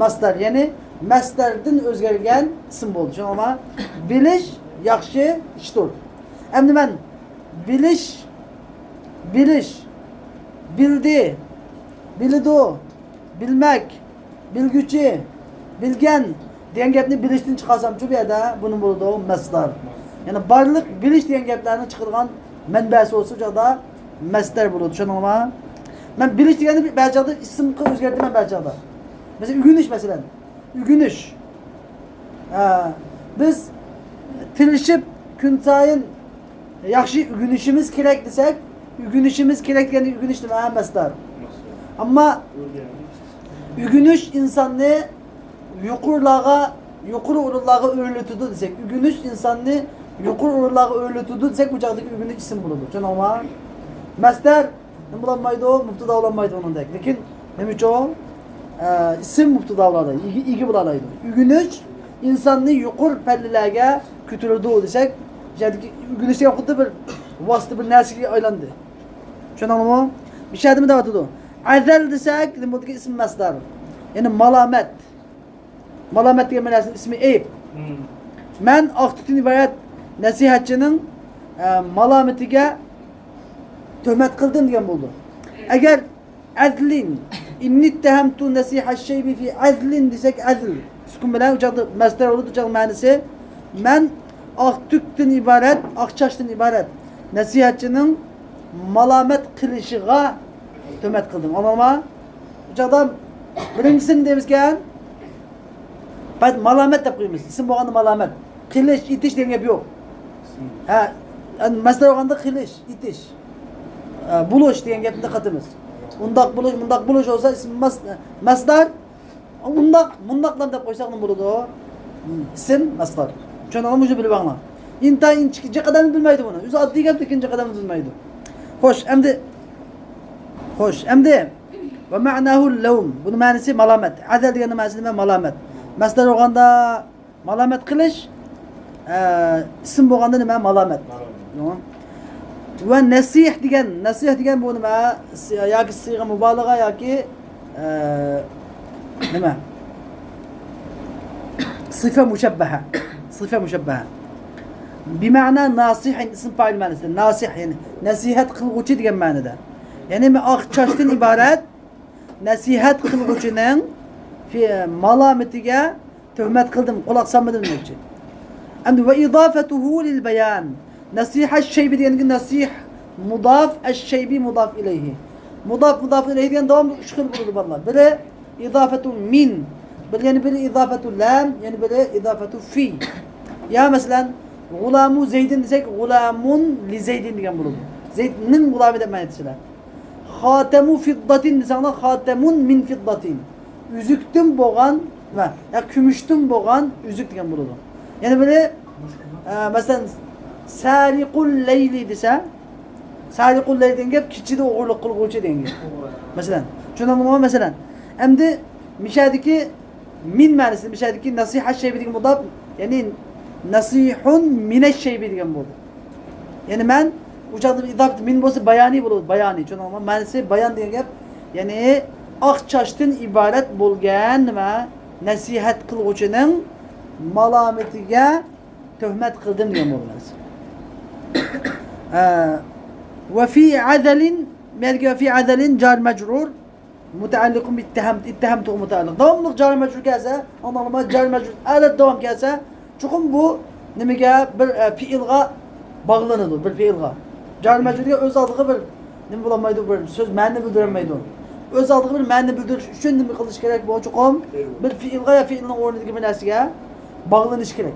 مەسدەر. يەنى مەسدەردىن ئۆزگەرگەن ئىسىم بولدى. چۈشەندىڭلارمۇ؟ بىلىش ياخشى ئىشتۇر. ئەمدى مەن بىلىش، بىلىش، بىلدى، بىلىدۇ، بىلمەك، بىلگۈچى، بىلگەن دېگەن گەپنى بىلىشتىن چىقارسامچۇ بۇ يەردە؟ بۇ نېمە بولىدۇ؟ مەسدار. يەنى بارلىق بىلىش دېگەن گەپلەرنىڭ چىقىدىغان مەنبەسى بولسا، بۇ چاغدا مەسدەر بولىدۇ. چۈشەندىڭلارمۇ؟ مەن بىلىش دېگەننى بەزى چاغدا ئىسىمغا ئۆزگەرتىمەن، بەزى چاغدا. مەسىلەن، ئۆگىنىش، مەسىلەن. ئۆگىنىش. ھە، بىز تىرىشىپ كۈنسايىن ياخشى ئۆگىنىشىمىز كېرەك دېسەك، ئۆگىنىشىمىز كېرەك دېگەندە ئۆگىنىش نېمە؟ مەسدار. ئەمما ئۆگىنىش ئىنساننى يۇقىرىلارغا، يۇقىرى ئورۇنلارغا ئۆرلىتىدۇ دېسەك، ئۆگىنىش ئىنساننى يۇقىرى ئورۇنلارغا ئۆرلىتىدۇ دېسەك، بۇ چاغدىكى ئۆگىنىش ئىسىم بولىدۇ. چۈشەندىڭلارمۇ؟ مەسدار نېمە بولالمايدۇ؟ مۇپتىدا بولالمايدۇ ئۇنىڭدەك. لېكىن نېمە ئۈچۈن؟ ئە، ئىسىم مۇپتىدا بولالايدۇ، ئىگە، ئىگە بولالايدۇ. ئۆگىنىش ئىنساننى يۇقىرى پەللىلەرگە كۆتۈرىدۇ دېسەك، بۇ يەردىكى ئۆگىنىش دېگەن خۇددى بىر ۋاسىتە، بىر نەرسىگە ئايلاندى. چۈشەندىڭلارمۇ؟ بۇ يەردە نېمە دەۋاتىدۇ؟ ئەزەل دېسەك، نېمە بولدىكى؟ ئىسىم مەسدار. يەنى مالامەت. مالامەت دېگەن بىر نەرسىنىڭ ئىسمى، ئەيىب. مەن ئاق تۈكتىن ئىبارەت نەسىھەتچىنىڭ، ئە، مالامىتىگە تۆھمەت قىلدىم دېگەن بولىدۇ. ئەگەر ئەزلىن، ئىننى ئىتتەھەمتۇ نەسىھە شەيبى فى ئەزلىن دېسەك، ئەزل سۈكۈن بىلەن، ئۇ چاغدا مەسدەر بولىدۇ، ئۇ چاغدا مەنىسى، مەن ئاق تۈكتىن ئىبارەت، ئاق چاچتىن ئىبارەت نەسىھەتچىنىڭ مالامەت قىلىشىغا تۆھمەت قىلدىم. ئاڭلاڭلار. بۇ چاغدا بىرىنچىسىنى دەيمىزكەن، بەت مالامەت دەپ قويىمىز. ئىسىم بولغاندا مالامەت. قىلىش، ئېتىش دېگەن گەپ يوق. ھە، مەسدەر بولغاندا قىلىش، ئېتىش. ئە، بولۇش دېگەن گەپنى قاتىمىز. ئۇنداق بولۇش، مۇنداق بولۇش بولسا ئىسىم مەس-، مەسدەر. ئۇنداق، مۇنداقلام دەپ قويساق نېمە بولىدۇ؟ ئىسىم مەسدەر. چۈشەندىڭلارمۇ؟ مۇشۇ بىلىپ ئاڭلاڭ. ئىنتايىن ئىنچىكە، جىق ئادەم بىلمەيدۇ بۇنى. ئۆزى ئاددىي گەپ، لېكىن جىق ئادەم بىلمەيدۇ. خوش، ئەمدى، خوش، ئەمدى، ۋە مەناھۇ لەۋم. بۇنىڭ مەنىسى مالامەت. ئەزەل دېگەندە مەنىسى نېمە؟ مالامەت. مەسدەر بولغاندا مالامەت قىلىش، ئە، ئىسىم بولغاندا نېمە؟ مالامەت. مالامەت. ۋە نەسىھ دېگەن، نەسىھ دېگەن بۇ نېمە؟ سى-، ياكى سىيغە مۇبالىغە ياكى، ئە، نېمە؟ سىفە مۇشەببەھە. سىفە مۇشەببەھە. بىمەنا ناسىھىن، ئىسىم پائىل مەنىسىدە. ناسىھ، يەنى نەسىھەت قىلغۇچى دېگەن مەنىدە. يەنى مەن ئاق چاچتىن ئىبارەت نەسىھەت قىلغۇچىنىڭ فى-، مالامىتىگە تۆھمەت قىلدىم، قۇلاق سالمىدىم دېمەكچى. ئەمدى ۋە ئىزافەتۇھۇ لىل بايان. نەسىھە شەيبى دېگەنگە نەسىھ مۇداف، ئەش شەيبى مۇداف ئىلەيھى. مۇداف، مۇداف ئىلەيھى دېگەن داۋاملىق ئۈچ خىل بولىدۇ، بالىلار. بىرى ئىزافەتۇ مىن، بىر، يەنە بىرى ئىزافەتۇ لەم، يەنە بىرى ئىزافەتۇ فى. يا مەسىلەن، غۇلامۇ زەيدىن دېسەك، غۇلامۇن لىزەيدىن دېگەن بولىدۇ. زەيدنىڭ غۇلامى دەپ مەنە ئېيتىسىلەر. خاتەمۇ فىدداتىن دېسەڭلار، خاتەمۇن مىن فىدداتىن. ئۈزۈكتىن بولغان، ۋە يا كۈمۈشتىن بولغان ئۈزۈك دېگەن بولىدۇ. يەنە بىرى، ئە، مەسىلەن، سارىقۇل لەيلى دېسە، سارىقۇل لەيلى دېگەن گەپ كېچىدە ئوغرىلىق قىلغۇچى دېگەن گەپ. مەسىلەن، شۇنداقمۇ؟ مەسىلەن، ئەمدى مىشەدىكى مىن مەنىسى، مىشەدىكى نەسىھە شەيبى دېگەن مۇداپ، يەنى نەسىھۇن مىنەش شەيبى دېگەن بولدى. يەنى مەن ئۇ چاغدا ئىزاپەت مىن بولسا بايانى بولىدۇ، بايانى. چۈشەندىڭلارمۇ؟ مەنىسى بايان دېگەن گەپ، يەنى ئاق چاچتىن ئىبارەت بولغان نېمە؟ نەسىھەت قىلغۇچىنىڭ مالامىتىگە تۆھمەت قىلدىم دېگەن بولدى مەنىسى. ئە، ۋە فى ئەزەلىن، مەلگە ۋە فى ئەزەلىن جار مەجرۇر. مۇتەئەللىقۇن بىتتەھەم، ئىتتەھەمتۇغا مۇتەئەللىق. داۋاملىق جار مەجرۇر كەلسە، ئاڭلاڭلىما، جار مەجرۇر ئەدەت داۋام كەلسە، چوقۇم بۇ نېمىگە؟ بىر، ئە، پېئىلغا باغلىنىدۇ، بىر پېئىلغا. جار مەجرۇر دېگەن ئۆز ئالدىغا بىر نېمە بولالمايدۇ، بىر سۆز مەنىنى بىلدۈرەلمەيدۇ. ئۆز ئالدىغا بىر مەنىنى بىلدۈرۈش ئۈچۈن نېمە قىلىش كېرەك؟ بۇ چوقۇم بىر پېئىلغا يا پېئىلنىڭ ئورنىدىكى بىر نەرسىگە باغلىنىش كېرەك.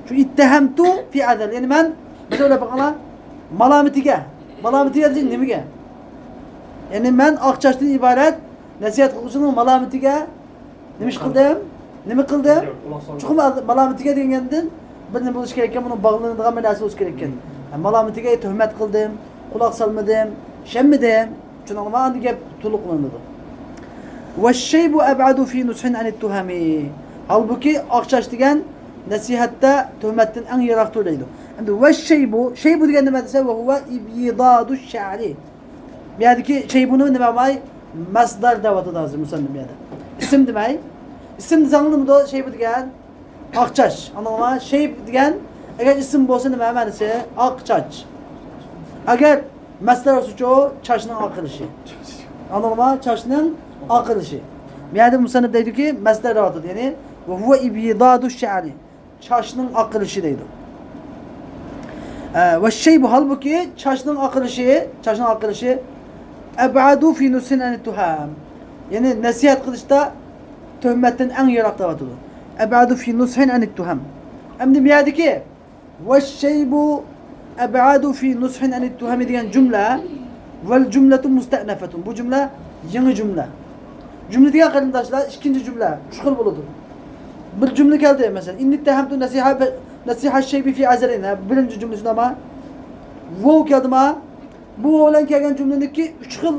شۇ ئىتتەھەمتۇ فى ئەزەل. يەنى مەن، مەسىلەن، ئويلاپ بېقىڭلار، مالامىتىگە. مالامىتىگە دېسەك نېمىگە؟ يەنى مەن ئاق چاچتىن ئىبارەت نەسىھەت قىلغۇچىنىڭ مالامىتىگە نېمە ئىش قىلدىم؟ نېمە قىلدىم؟ چوقۇم مالامىتىگە دېگەندىن بىر نېمە بولۇشى كېرەككەن، بۇنىڭ باغلىنىدىغان بىر نەرسە بولۇشى كېرەككەن. ھە، مالامىتىگە تۆھمەت قىلدىم، قۇلاق سالمىدىم، ئىشەنمىدىم. چۈشەندىڭلارمۇ؟ ئاندىن گەپ تولۇقلىنىدۇ. ۋەششەيبۇ ئەبئەدۇ فى نۇسھىن ئەنىت تۇھەمى. ھالبۇكى، ئاق چاچ دېگەن نەسىھەتتە تۆھمەتتىن ئەڭ يىراقتۇر دەيدۇ. ئەمدى ۋەششەيبۇ، شەيبۇ دېگەن نېمە دېسە، ۋەھۇۋە ئىبيىدادۇ شەئرى. بۇ يەردىكى شەيبۇنى نېمە دېمەي؟ مەسدەر دەۋاتىدۇ ھازىر مۇسەننىپ بۇ يەردە. ئىسىم دېمەي. ئىسىم دېسەڭلار نېمىدۇ؟ شەيبۇ دېگەن ئاق چاچ. ئاڭلاڭلار، شەيب دېگەن، ئەگەر ئىسىم بولسا نېمە مەنىسى؟ ئاق چاچ. ئەگەر مەسدەر بولسىچۇ؟ چاچنىڭ ئاقىرىشى. ئاڭلاڭلار، چاچنىڭ ئاقىرىشى. بۇ يەردە مۇسەننىپ دەيدۇكى، مەسدەر دەۋاتىدۇ. يەنى، ۋەھۇۋە ئىبيىدادۇ شەئرى. چاچنىڭ ئاقىرىشى دەيدۇ. ئە، ۋەششەيبۇ، ھالبۇكى، چاچنىڭ ئاقىرىشى، چاچنىڭ ئاقىرىشى، ئەبئەدۇ فى نۇسھىن ئەنىت تۇھەم. يەنى نەسىھەت قىلىشتا تۆھمەتتىن ئەڭ يىراق دەۋاتىدۇ. ئەبئەدۇ فى نۇسھىن ئەنىت تۇھەم. ئەمدى بۇ يەردىكى ۋەششەيبۇ ئەبئەدۇ فى نۇسھىن ئەنىت تۇھەمى دېگەن جۈملە، ۋەل جۈملەتۇ مۇستەئنەفەتۇن. بۇ جۈملە يېڭى جۈملە. جۈملە دېگەن، قېرىنداشلار، ئىككىنچى جۈملە ئۈچ خىل بولىدۇ. بىر جۈملە كەلدى، مەسىلەن، ئىننى تەھەمتۇ نەسىھە، نەسىھە شەيبى فى ئەزەلىن، ھە، بىرىنچى جۈملىسى نېمە؟ ۋاۋ كەلدىما؟ بۇ ۋاۋ بىلەن كەلگەن جۈملىنىڭكى ئۈچ خىل،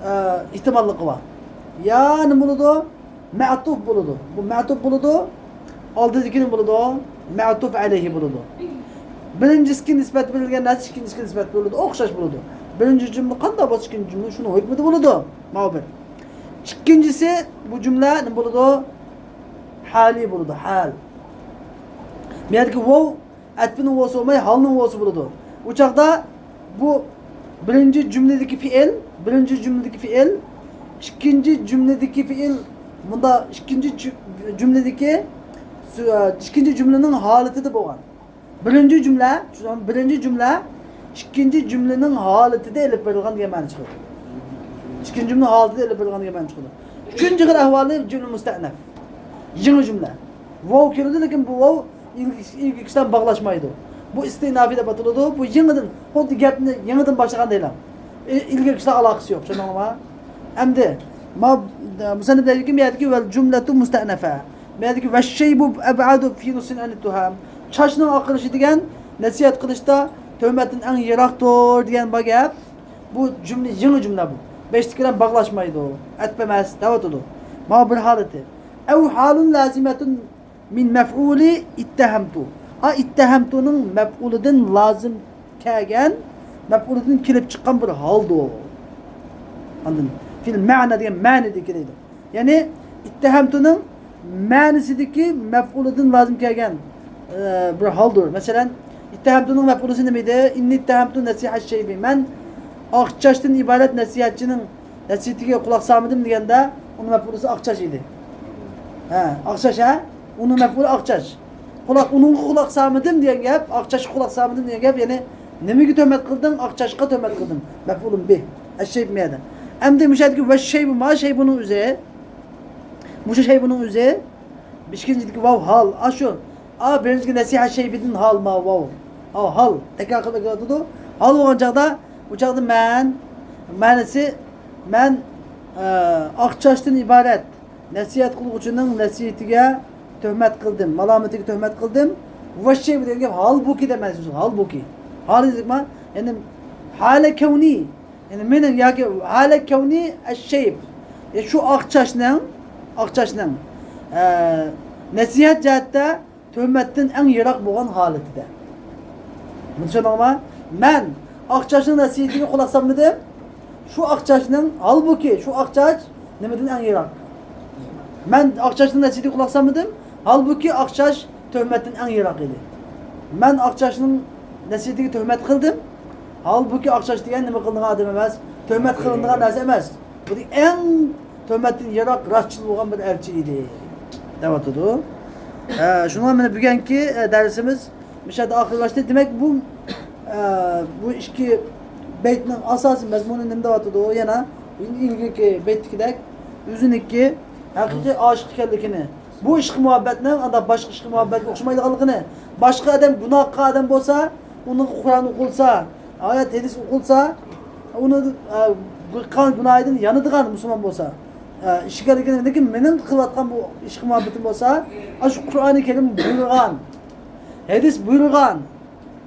ئە، ئېھتىماللىقى بار. يا نېمە بولىدۇ؟ مەئتۇپ بولىدۇ. بۇ مەئتۇپ بولىدۇ. ئالدىدىكى نېمە بولىدۇ؟ مەئتۇپ ئەلەيھى بولىدۇ. بىرىنچىسىگە نىسبەت بېرىلگەن نەرسە ئىككىنچىسىگە نىسبەت بېرىلىدۇ. ئوخشاش بولىدۇ. بىرىنچى جۈملە قانداق بولسا، ئىككىنچى جۈملە شۇنىڭ ھۆكمىدە بولىدۇ. ماۋۇ بىر. ئىككىنچىسى، بۇ جۈملە نېمە بولىدۇ؟ ھالىي بولىدۇ، ھال. بۇ يەردىكى ۋاۋ ئەتپىنىڭ ۋاۋسى بولماي، ھالنىڭ ۋاۋسى بولىدۇ. ئۇ چاغدا بۇ بىرىنچى جۈملىدىكى پېئىل، بىرىنچى جۈملىدىكى پېئىل، ئىككىنچى جۈملىدىكى پېئىل، مۇندا ئىككىنچى جۈ-، جۈملىدىكى سۆ-، ئىككىنچى جۈملىنىڭ ھالىتىدە بولغان. بىرىنچى جۈملە، بىرىنچى جۈملە ئىككىنچى جۈملىنىڭ ھالىتىدە ئېلىپ بېرىلغان دېگەن مەنە چىقىدۇ. ئىككىنچى جۈملىنىڭ ھالىتىدە ئېلىپ بېرىلغان دېگەن مەنە چىقىدۇ. ئۈچىنچى خىل ئەھۋالى جۈملە مۇستەئنەف. يېڭى جۈملە. ۋاۋ كىرىدۇ، لېكىن بۇ ۋاۋ ئىلگىرىكىسى بىلەن باغلاشمايدۇ. بۇ ئىستىنافى دەپ ئاتىلىدۇ. بۇ يېڭىدىن، خۇددى گەپنى يېڭىدىن باشلىغان دەيلا. ئى-، ئىلگىرىكىسى بىلەن ئالاقىسى يوق، چۈشەندىڭلارمۇ؟ ئەمدى، ما-، مۇسەننىپ دەيدۇكى، بۇ يەردىكى ۋەل جۈملەتۇ مۇستەئنەفە. بۇ يەردىكى ۋەششەيبۇ ئەبئەدۇ فى نۇسھىن ئەنىت تۇھەم. چاچنىڭ ئاقىرىشى دېگەن نەسىھەت قىلىشتا تۆھمەتتىن ئەڭ يىراقتۇر دېگەن بار گەپ. بۇ جۈملە، يېڭى جۈملە بۇ. بەشتىكى بىلەن باغلاشمايدۇ. ئەتپ ئەمەس، دەۋاتىدۇ. ماۋۇ بىر ھالىتى. ئەۋ ھالۇن لازىمەتۇن مىن مەفئۇلى ئىتتەھەمتۇ. ئا، ئىتتەھەمتۇنىڭ مەپئۇلىدىن لازىم كەلگەن، مەپئۇلىدىن كېلىپ چىققان بىر ھالدۇر. ئاندىن فىل مەنە دېگەن مەنىدىكى دەيدۇ. يەنى ئىتتەھەمتۇنىڭ مەنىسىدىكى مەپئۇلىدىن لازىم كەلگەن، ئە، بىر ھالدۇر. مەسىلەن، ئىتتەھەمتۇنىڭ مەپئۇلىسى نېمە ئىدى؟ ئىننى ئىتتەھەمتۇ نەسىھەت شەيبى. مەن ئاق چاچتىن ئىبارەت نەسىھەتچىنىڭ نەسىھىتىگە قۇلاق سالمىدىم دېگەندە، ئۇنىڭ مەپئۇلىسى ئاق چاچ ئىدى. ھە، ئاق چاچ، ھە؟ ئۇنىڭ مەپئۇلى ئاق چاچ. قۇلاق، ئۇنىڭغا قۇلاق سالمىدىم دېگەن گەپ، ئاق چاچقا قۇلاق سالمىدىم دېگەن گەپ، يەنى نېمىگە تۆھمەت قىلدىڭ؟ ئاق چاچقا تۆھمەت قىلدىم. مەپئۇلۇن بىھ. ئەششەيب مەدە. ئەمدى مۇشۇ يەردىكى ۋەششەيبۇ، ما شەيبۇنىڭ ئۆزى. مۇشۇ شەيبۇنىڭ ئۆزى. ئىككىنچىدىكى ۋاۋ ھال. ئاشۇ. ئا، بىرىنچىدىكى نەسىھەت شەيبىدىن ھال ما ۋاۋ. ھال، ھال. تەكرار قىلىپ ئېيتىۋاتىدۇ. ھال بولغان چاغدا، ئۇ چاغدا مەن، مەنىسى، مەن، ئە، ئاق چاچتىن ئىبارەت نەسىھەت قىلغۇچىنىڭ نەسىھىتىگە تۆھمەت قىلدىم، مالامىتىگە تۆھمەت قىلدىم. ۋەششەيب دېگەن گەپ ھالبۇكى دەپ مەنىسى. ھالبۇكى. ھال دېدۇقما؟ يەنى ھالە كەۋنى. يەنى مېنىڭ ياكى ھالە كەۋنى ئەششەيب. يە شۇ ئاق چاچنىڭ، ئاق چاچنىڭ، ئە، نەسىھەت جەھەتتە تۆھمەتتىن ئەڭ يىراق بولغان ھالىتىدە. بۇنى چۈشەندىڭىزمۇ؟ مەن ئاق چاچنىڭ نەسىھىتىگە قۇلاق سالمىدىم. شۇ ئاق چاچنىڭ، ھالبۇكى، شۇ ئاق چاچ نېمىدىن ئەڭ يىراق؟ مەن ئاق چاچنىڭ نەسىھىتىگە قۇلاق سالمىدىم. ھالبۇكى، ئاق چاچ تۆھمەتتىن ئەڭ يىراق ئىدى. مەن ئاق چاچنىڭ نەسىھىتىگە تۆھمەت قىلدىم. ھالبۇكى، ئاق چاچ دېگەن نېمە قىلىنغان ئادەم ئەمەس، تۆھمەت قىلىنىدىغان نەرسە ئەمەس. بۇ ئەڭ تۆھمەتتىن يىراق، راستچىل بولغان بىر ئەلچى ئىدى، دەۋاتىدۇ. ھە، شۇڭا مانا بۈگۈنكى، ئە، دەرسىمىز مۇشۇ يەردە ئاخىرلاشتى. دېمەك، بۇ، ئە، بۇ ئىككى بەيتنىڭ ئاساسىي مەزمۇنى نېمە دەۋاتىدۇ؟ يەنە ئىلگىرىكى بەيتتىكىدەك، ئۆزىنىڭكى ھەقىقىي ئاشىق ئىكەنلىكىنى، بۇ ئىشقى مۇھەببەتنىڭ ئانداق باشقا ئىشقى مۇھەببەتكە ئوخشىمايدىغانلىقىنى، باشقا ئادەم گۇناھ قىلغان ئادەم بولسا، ئۇنىڭغا قۇرئان ئوقۇلسا، ئايەت، ھەدىس ئوقۇلسا، ئۇنى، ئە، قىلغان گۇناھىدىن يانىدىغان مۇسۇلمان بولسا، ئە، ئىش ئىكەنلىكىنى، لېكىن مېنىڭ قىلىۋاتقان بۇ ئىشقى مۇھەببىتىم بولسا، ئاشۇ قۇرئانى كەرىم بۇيرۇغان، ھەدىس بۇيرۇغان،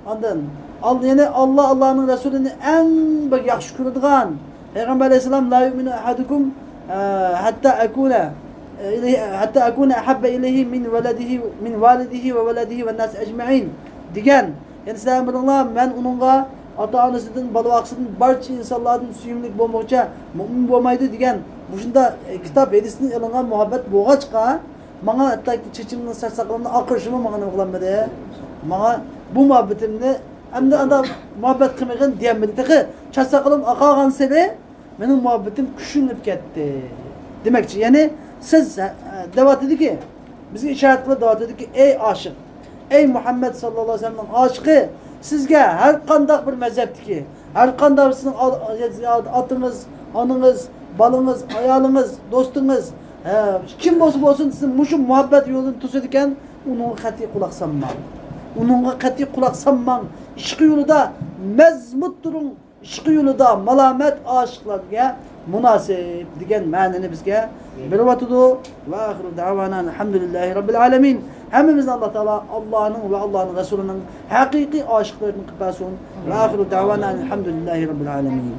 ئاندىن، ئال-، يەنى ئاللا، ئاللانىڭ رەسۇلىنى ئەڭ بەك ياخشى كۆرىدىغان. پەيغەمبەر ئەلەيھىسسالام، لا يۇئمىنۇ ئەھەدۇكۇم، ئە، ھەتتا ئەكۇنە، ئە، ئىلەيھى، ھەتتا ئەكۇنە ئەھەببە ئىلەيھى مىن ۋەلەدىھى، مىن ۋالىدىھى ۋە ۋەلەدىھى ۋەنناسى ئەجمەئىن، دېگەن. يەنى سىلەرنىڭ بىرىڭلار، مەن ئۇنىڭغا ئاتا-ئانىسىدىن، بالا-باقىسىدىن، بارچە ئىنسانلاردىن سۆيۈملۈك بولمىغۇچە مۇئمىن بولمايدۇ، دېگەن. مۇشۇنداق، ئە، كىتاب، ھەدىستىن ئېلىنغان مۇھەببەت بولغاچقا، ماڭا ھەتتاكى چېچىمنىڭ، ساچ ساقىلىمنىڭ ئاقىرىشىمۇ ماڭا نېمە قىلالمىدى؟ ماڭا بۇ مۇھەببىتىمنى ئەمدى ئانداق مۇھەببەت قىلمىغىن دېيەلمىدى. تېخى چاچ ساقىلىم ئاقارغانسېرى مېنىڭ مۇھەببىتىم كۈچلىنىپ كەتتى. دېمەكچى، يەنى سىز، ھە، دەۋاتىدۇكى، بىزگە ئىشارەت قىلىپ دەۋاتىدۇكى، ئەي ئاشىق، ئەي مۇھەممەد ساللاللاھۇ ئەلەيھى ۋەسەللەمنىڭ ئاشىقى، سىزگە ھەر قانداق بىر مەزھەپتىكى، ھەر قانداق سىزنىڭ ئا-، ئاتىڭىز، ئانىڭىز، بالىڭىز، ئايالىڭىز، دوستىڭىز، ھە، كىم بولسا بولسۇن، سىزنى مۇشۇ مۇھەببەت يولىدىن توسىدىكەن، ئۇنىڭغا قەتئىي قۇلاق سالماڭ. ئۇنىڭغا قەتئىي قۇلاق سالماڭ. ئىشقى يولىدا مەزمۇت تۇرۇڭ. ئىشقى يولىدا مالامەت ئاشىقلارغا مۇناسىپ دېگەن مەنىنى بىزگە بېرىۋاتىدۇ. ۋە ئاخىرۇ دەۋانا ئەلھەمدۇلىللاھى رەببىل ئالەمىن. ھەممىمىزنى ئاللا تائالا ئاللانىڭ ۋە ئاللانىڭ رەسۇلىنىڭ ھەقىقىي ئاشىقلىرىدىن قىلىپ بەرسۇن. ۋە ئاخىرۇ دەۋانا ئەلھەمدۇلىللاھى رەببىل ئالەمىن.